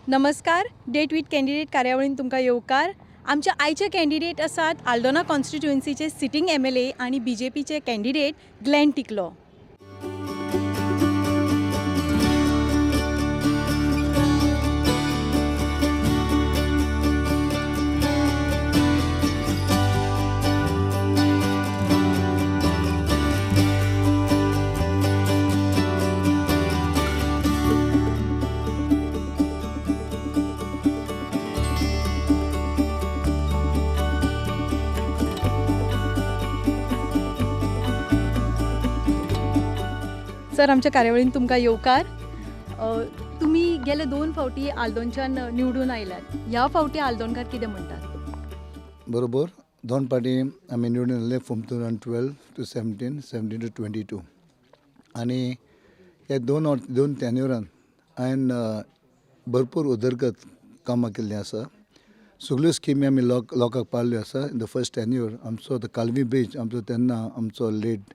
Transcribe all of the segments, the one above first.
नमस्कार, date with candidate कार्यावळीन तुमकां येवकार. आमचे आयचे कॅन्डिडेट आसात आल्दोना कॉन्स्टिट्युएन्सीचे सिटींग एमएलए आनी बीजेपीचे कॅन्डिडेट ग्लॅन टिकलो. सर, आमच्या कार्यावळीन तुमकां येवकार. तुमी गेले दोन फावटी आल्दोनच्यान निवडून आयल्यात. ह्या फावटी आल्दोनकार कितें म्हणटात? बरोबर, दोन पाटी आमी निवडून आयले, from 2012 to 17, 17 to 22. आनी ह्या दोन टेन्युरान हांवें भरपूर उदरगत कामां केल्लीं आसा. सगल्यो स्किमी आमी लोकांक पावल्ल्यो आसा. इन the first tenure आमचो the Calvi bridge, आमचो तेन्ना आमचो late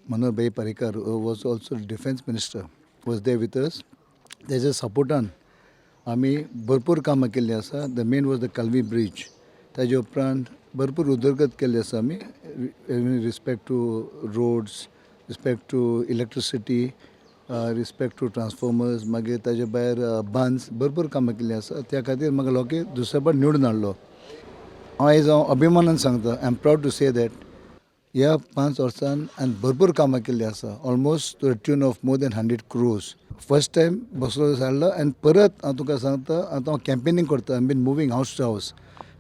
Manohar Bhai Parrikar was also defence minister, was there with us. तेज्या सपोर्टान आमी भरपूर कामां केल्लीं आसा. The main was the Calvi bridge. ताजे उपरांत भरपूर उदरगत केल्ली आसा आमी in respect to roads, respect to electricity, respect to transformers, मागीर ताजे भायर बांद्स, भरपूर कामां केल्लीं आसा. त्या खातीर म्हाका लोकांनी दुसरे फावट निवडून हाडलो. हांव आयज हांव अभिमानान सांगता, I am proud to say that ह्या 5 वर्सान हांवें भरपूर कामां केल्लीं आसा, almost to the tune of more than 100 crores. First time बसलो हाडलो आनी परत हांव तुका सांगता, आतां हांव कॅम्पेनींग करता. I been moving house to house.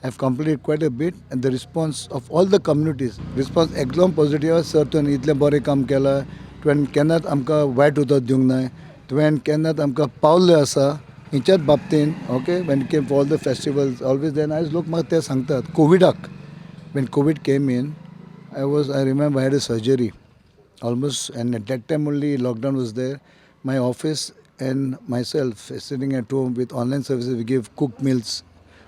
I have complete quite a bit and the response of all the communities, response एकदम पॉजिटीव. सर, तुवें इतलें बरें काम केलां, तुवें केन्नाच आमकां वायट उतर दिवंक नाय, तुवें केन्नाच आमकां पावल्लें आसा हेच्याच बाबतीन. Okay, when came for all the festivals, always then. आयज लोक म्हाका ते सांगतात. कोविडाक, when Covid came in, I remember I had a surgery almost, and at that time only lockdown was there. My office and myself sitting at home with online services, we gave cooked meals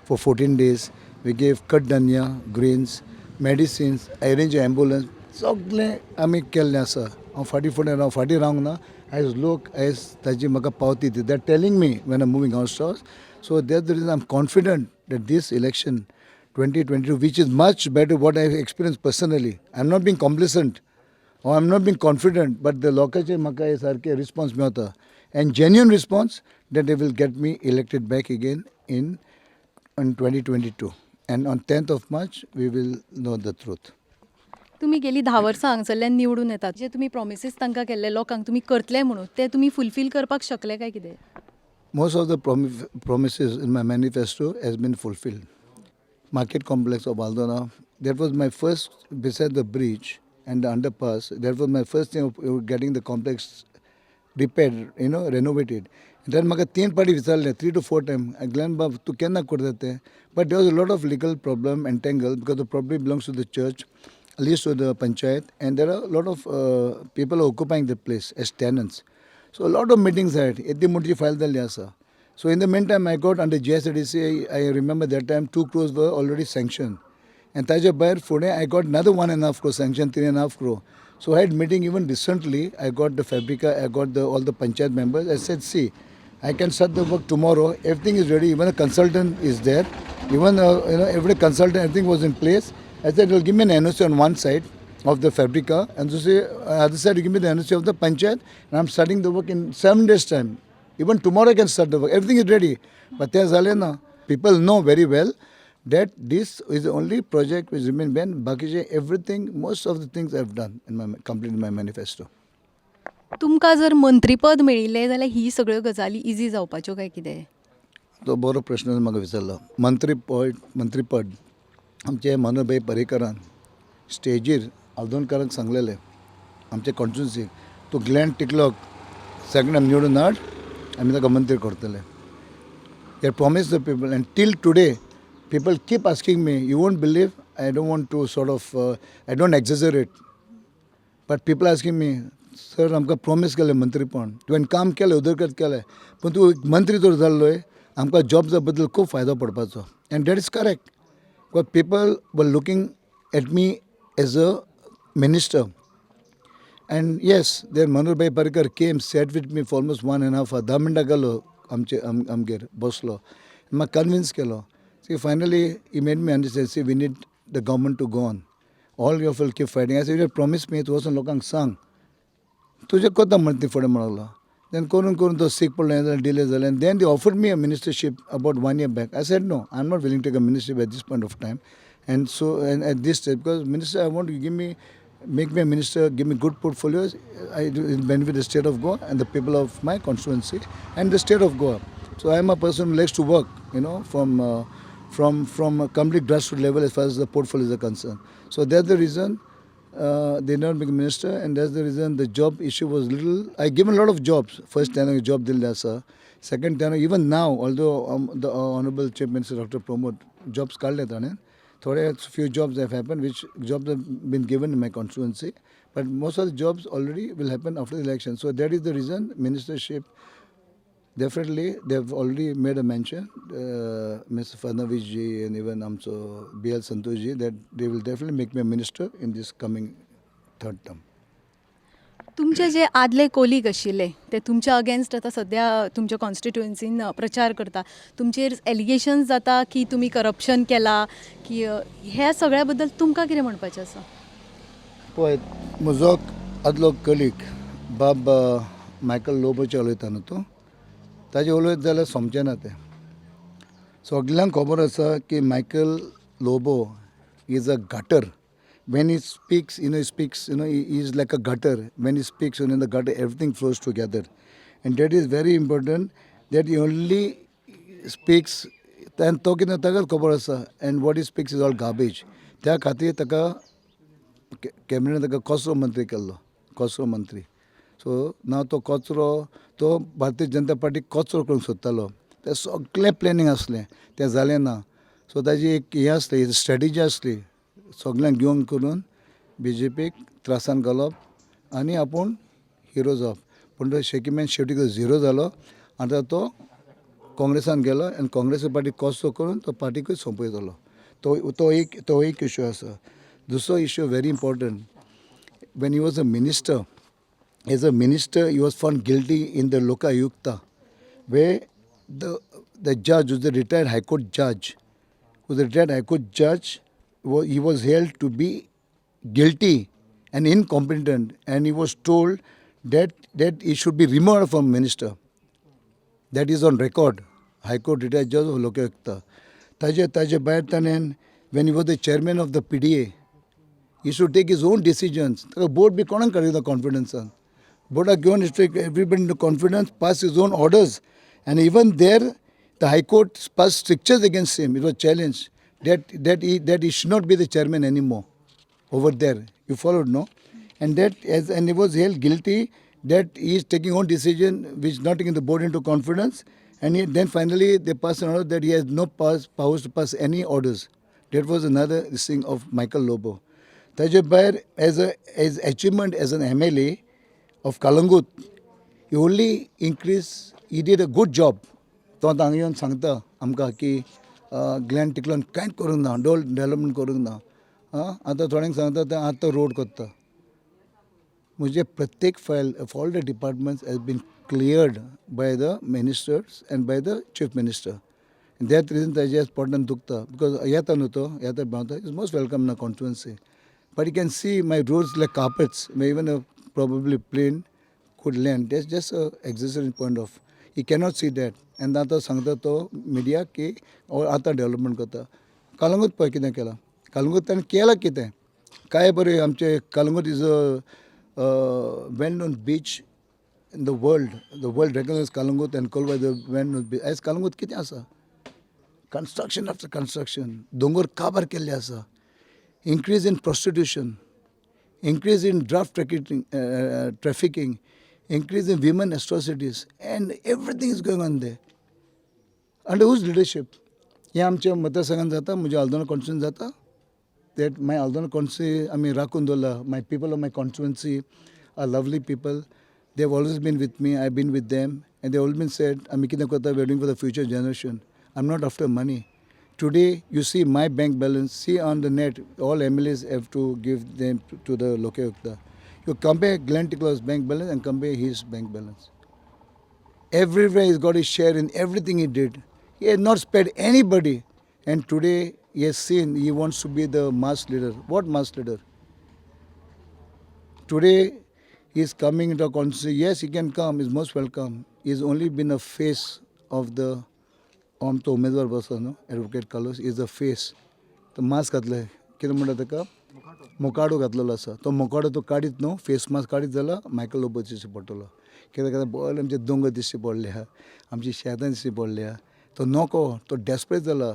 for 14 days. We gave कडधान्य, grains, medicines, I arranged an ambulance. सगळें आमी केल्लें आसा. हांव फाटीं फुडें राव, फाटीं रावंक ना. आयज लोक आयज ताजी म्हाका पावती दी, they are telling me when I moving house to house. So that the reason I am confident that this election 2022, which is much better what I have experienced personally. I'm not being complacent or I'm not being confident, but the लोकांचे म्हाका हे सारके response मेळता and genuine response that they will get me elected back again in 2022. And on 10th of March, we will know the truth. तुमी गेली 10 वर्सां हांगसरल्यान निवडून येतात. जे तुमी प्रॉमिसीस तांकां केल्ले लोकांक तुमी करतले म्हणून, ते तुमी फुलफील करपाक शकले काय कितें? Most of the promises in my manifesto has been fulfilled. Market complex of Aldona, that was my first, beside the bridge and the underpass, that was my first thing of getting the complex repaired, renovated. And then म्हाका तीन पाटी विचारलें, three to four time, Glenn बाब, तूं केन्ना करता तें? But there was a lot of legal problem entangle because the property belongs to the church, leased to the panchayat, and there are a lot of people occupying the place as tenants. So a lot of meetings I had. येद्दी मोठी file जाल्ली आसा. So in the meantime, I got under GSDC, I remember that time 2 crores were already sanctioned. And ताजे भायर फुडें I got another 1.5 crore sanction, 3.5 crore. So I had meeting even recently. I got the Fabrica, I got the all the panchayat members. I said, "See, I can start the work tomorrow. Everything is ready. Even a consultant is there. Even every consultant, everything was in place." I said, "Well, give me an NOC on one side of the Fabrica, and to say other side, you give me the NOC of the panchayat, and I'm starting the work in 7 days' time. Even tomorrow I can start the work. Everything is ready." But तें जालें ना. People know very well that this is the only project which remain banned. बाकीचे everything, most of the things I've done in my complete my manifesto. तुमकां जर मंत्रीपद मेळिल्लें जाल्यार ही सगळ्यो गजाली इजी जावपाच्यो काय कितें? तो बरो प्रश्न म्हाका विचारलो. मंत्रीपद, आमचे मनोहर भाई पर्रीकरान स्टेजीर आल्दोनकारांक सांगलेलें, आमचे कॉन्स्टिट्युन्सीक, तूं ग्लॅन टिकलोक सेकंड टायम निवडून हाड, आमी ताका मंत्री करतले. They promise the people, and till today people keep asking me. You won't believe, I don't want to sort of, I don't exaggerate, but people asking me, "Sir, आमकां promise केलें मंत्रीपण, तुवें काम केलें, उदरगत केलें, पूण तूं एक मंत्री जर जाल्लोय आमकां जॉब्सा बद्दल खूब फायदो पडपाचो." And that is correct, because people were looking at me as a minister. And yes, there Manohar Bhai Parrikar came, sat with me for almost one and a half hour. 10 मिनटां गेलो. आमचे आमगेर बसलो, म्हाका कन्विन्स केलो. See, finally he made me understand, see, we need the government to go on, all you will keep fighting. I said, promise me, तूं वचून लोकांक सांग, तुजें कोत्ता म्हण ती फुडें म्हणलो. देन करून करून तो सीक पडलो, हें जालें, डिले जालें. Then they offered me a ministership about one year back. I said, no, I am not willing take a ministership at this point of time and so and at this stage, because minister, I want to give me make me a minister, give me good portfolios, I it benefit the state of Goa and the people of my constituency and the state of Goa. So I am a person who likes to work from a complete grassroots level as far as the portfolios are concerned. So that's the reason they did not make a minister, and that's the reason the job issue was little. I given a lot of jobs. First time job दिल्ले आसा, second time, even now, although the Honorable Chief Minister Dr. Pramod jobs काडले ताणें, थोडे few jobs have happened, which jobs have been given in my constituency, but most of the jobs already will happen after the election. So that is the reason ministership, definitely they have already made a mention, Mr. Fadnavis ji and even आमचो B.L. Santosh ji, that they will definitely make me a minister in this coming third term. तुमचे जे आदले colleague आशिल्ले ते तुमच्या against आतां सद्या तुमच्या कॉन्स्टिट्युएन्सीन प्रचार करता. तुमचेर एलिगेशन्स जाता की तुमी करप्शन केला की ह्या सगळ्या बद्दल तुमकां कितें म्हणपाचें आसा? पळय, म्हजो आदलो कलीग बाब मायकल लोबोचें उलयता न्हू तूं, ताजें उलयत जाल्यार सोंपचें ना तें. सगल्यांक खबर आसा की Michael Lobo is a gutter. When he speaks, he is like a gutter. When he speaks, in the gutter, everything flows together. And that is very important, that he only speaks. आनी तो कितें ताकाच खबर आसा, and what he speaks is all garbage. त्या खातीर ताका cabinet ताका कचरो मंत्री केल्लो, कचरो मंत्री. सो ना तो कचरो, तो भारतीय जनता पार्टी कचरो करूंक सोदतालो. तें सगळें प्लॅनिंग आसलें, तें जालें ना. सो ताजी एक हें आसली, स्ट्रेटजी आसली, सगल्यांक घेवन करून बीजेपीक त्रासान घालप आनी आपूण हिरो जावप. पूण तो शेकी मॅन शेवटी झिरो जालो. आतां तो काँग्रेसान गेलो आनी काँग्रेस पार्टी कसो करून तो पार्टीकूय सोंपयतलो. तो एक इशू आसा. दुसरो issue, very important, when he was a minister, as a minister, he was found guilty in the Lokayukta, where the judge was the retired High Court judge, was a retired High Court judge, he was held to be guilty and incompetent, and he was told that he should be removed from minister. That is on record. High Court retired judge of Lokayukta. ताजे भायर ताणें, when he was the chairman of the PDA, he should take his own decisions. ताका board बी कोणाक काडिना कॉन्फिडन्सान. बोर्डाक घेवन he take everybody into confidence, pass his own orders, and even there the High Court pass strictures against him. It was challenge that he should not be the chairman any more over there. You followed, no? And that as and he was held guilty that he is taking own decision which not taking the board into confidence. And then finally they passed an order that he has no powers to pass any orders. That was another thing of Michael Lobo. ताजे भायर as achievement as an MLA of Calangute, he only increased, he did a good job. तो आतां हांगा येवन सांगता आमकां की Glenn टिकलोन कांयच करूंक ना, डोल डेवलपमेंट करूंक ना. आं, आतां थोड्यांक सांगता ते आतां रोड करता. म्हजे प्रत्येक file of all the departments has been cleared by the ministers and by the Chief Minister. That reason ताजे पोटान दुखता, because येता न्हू तो, येता भोंवता, is most welcome ना constituency, but you can see my roads like carpets, even a probably plane could land. That's just a exaggeration point of. He cannot see that. And आतां सांगता तो मिडिया की आतां डेवलपमेंट करता. कलंगूट पळय कितें केलां, कलंगूट ताणें केलां कितें काय बरें. आमचें Calangute is a well known beach in the world. The world recognize Calangute and Colva, the well known beach. आयज कलंगूट कितें आसा? कन्स्ट्रक्शन आफ्टर कन्स्ट्रक्शन, दोंगर काबार केल्ले आसा. Increase in prostitution, increase in drug trafficking, increase in women atrocities, and everything is going on there. Under whose leadership? हें आमच्या मतदारसंघात जाता, म्हज्या आल्दोना कॉन्स्टिट्युएन्सी जाता. That my Aldona constituency आमी राखून दवरला. My people of my constituency are lovely people. They have always been with me, I been with them, and they always been said आमी कितें करता, we doing for the future generation. I am not after money. Today, you see my bank balance, see on the net, all MLAs have to give them to the Lokayukta. You compare Glenn Ticklow's bank balance and compare his bank balance. Everywhere he's got his share in everything he did. He has not spared anybody. And today he has seen he wants to be the mass leader. What mass leader? Today he is coming into a constituency. Yes, he can come. He's most welcome. He's only been a face of the आमचो उमेदवार बसो न्हू, advocate Carlos is a face. तो mask घातले, कितें म्हणटा ताका, मुखाडो घातलेलो आसा. तो मुखाडो तो काडीत न्हू, फेस मास्क काडीत जाल्यार मायकल लोबो दिश्टी पडटलो. कित्याक आतां बरें आमचे दोंगर दिश्टी पडले आहा, आमची शेतां दिश्टी पडली आहा. तो नको, तो डेस्परेट जाला.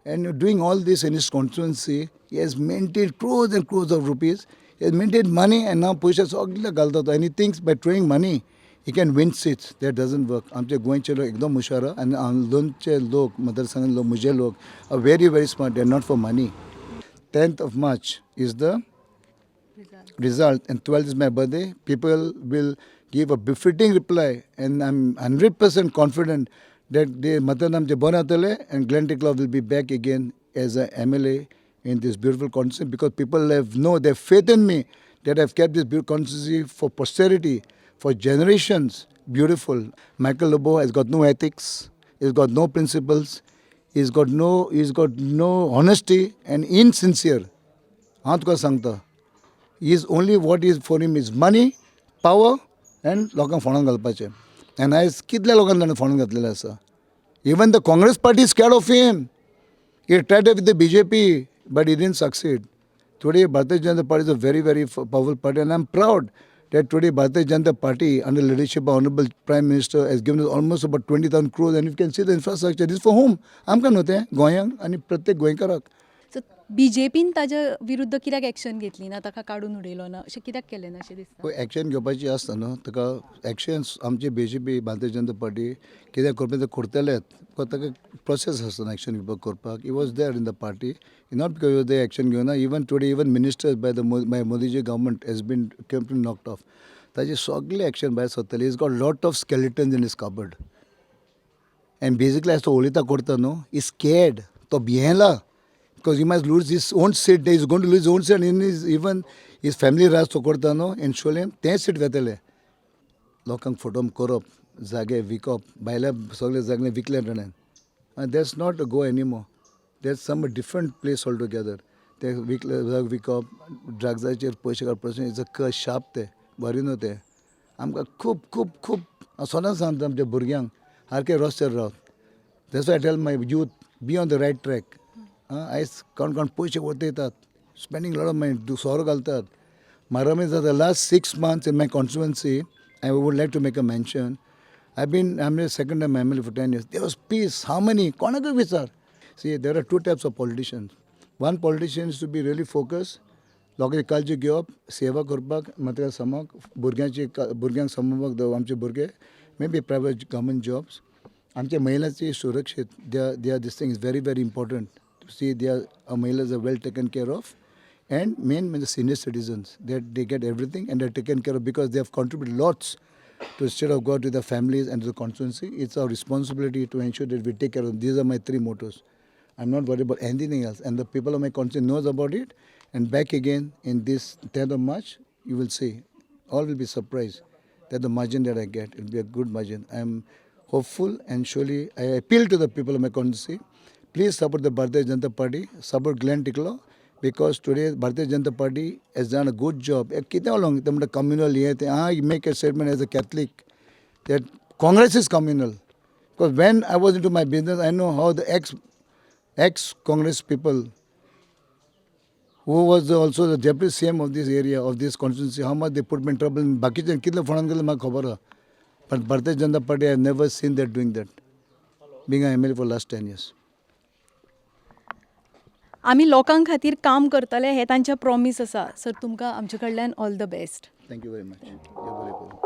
And doing all this in his constituency, he has maintain crores and crores of rupees. He has maintain money and now पयशे सगळे घालता तो, and he thinks by throwing money he can win seats. That doesn't work. आमचे गोंयचे लोक एकदम हुशार आहा आनी आंदोलनचे लोक, मतदारसंघाचे लोक, म्हजे लोक are very very smart. They are not for money. 10th of March is the result and 12th is my birthday. People will give a befitting reply and I'm 100% confident that the मतदान आमचें बरें जातलें and Glenn Ticlo will be back again as a MLA in this beautiful constituency, because people have know their faith in me that I've kept this beautiful constituency for posterity, for generations, beautiful. Michael Lobo has got no ethics, he's got no principles, he's got no honesty and insincere. हांव तुका सांगता, is only what is for him is money, power and लोकांक फोंडान घालपाचें. आनी आयज कितल्या लोकांक ताणें फोंडान घातलेलें आसा. Even the Congress party scared of him. He tried with the BJP, but he didn't succeed. Today Bharatiya Janata Party is a very very powerful party, and I am proud that today Bharatiya Janata Party under leadership of Honorable Prime Minister has given us almost about 20,000 crores, and you can see the infrastructure. This is for whom? आमकां न्हू तें, गोंयांक आनी प्रत्येक गोंयकाराक. So बीजेपीन ताज्या विरुद्ध कित्याक एक्शन घेतली ना, ताका काडून उडयलो ना, अशें कित्याक केलें ना अशें दिसता? पळय, एक्शन घेवपाची आसता न्हू ताका एक्शन. आमची बीजेपी, भारतीय जनता पार्टी कितें करपाचें तें करतलेच, because ताका प्रोसेस आसता न्हू एक्शन घेवपाक करपाक. He was there in the party, not because they action घेवना. Even today, even ministers by the by Modiji government has been kept knocked off. ताजे सगळे एक्शन भायर सरतले. He's got lot of skeletons in his cupboard. And basically आयज तो उलयता करता न्हू, he scared. तो भियेला because he must lose his own seat. He's going to lose own seat in his even his family राज तो करता न्हू एन्शोलेन तें सीट वेतले. लोकांक फटोवन करप, जागे विकप, भायल्या सगळे जागे विकले ताणें. That's not a Goa anymore, that's some different place altogether. ते विकले, जाग विकप, ड्रग्साचेर पयशे काडपाचें is a शाप. तें बरें न्हू तें आमकां. खूब खूब खूब हांव सदांच सांगता आमच्या भुरग्यांक, सारकें रस्त्यार रावत. That's I tell my youth, be on the right track. आयज कोण कोण पयशे वरयतात, स्पेंडींग लॉट ऑफ मनी, सोरो घालतात, मारामारी जाता. Last 6 months in my constituency, I would like to make a mention, I been I'm second time MLA for 10 years, there was peace, harmony. कोणाकूय विचार. See, there are two types of politicians. One politician is to be really focus, लोकांची काळजी घेवप, सेवा करपाक, मात्र समाक भुरग्यांची, भुरग्यांक सांबाळपाक. आमचे भुरगे may be private, government jobs, आमच्या महिलांची सुरक्षीत, they are this thing is very very important to see they are महिलाज are well taken care of, and main म्हणजे senior citizens, that they get everything and they taken care of because they have contribute lots to the state of Goa, to the families and to the constituency. It's our responsibility to ensure that we take care of them. These are my three mottos. I'm not worried about anything else. And the people of my constituency knows about it. And back again in this 10th of March, you will see, all will be surprised that the margin that I get, it will be a good margin. I am hopeful, and surely I appeal to the people of my constituency, please support the Bharatiya Janata Party, support Glenn Ticlo, because today Bharatiya Janata Party has done a good job. कितें उलोवंक ते म्हणटा communal हें तें. I make a statement as a Catholic that Congress is communal. Because when I was into my business, I know how the ex Congress people who was also the deputy CM of this area, of this constituency, how much they put me in trouble. बाकीचे कितले फोंडान गेले म्हाका खबर आहा. But Bharatiya Janata Party, I have never seen that doing that, being a MLA for last 10 years. आमी लोकां खातीर काम करतले हें तांचें प्रॉमीस आसा. सर, तुमकां आमचे कडल्यान all the best. Thank you very much.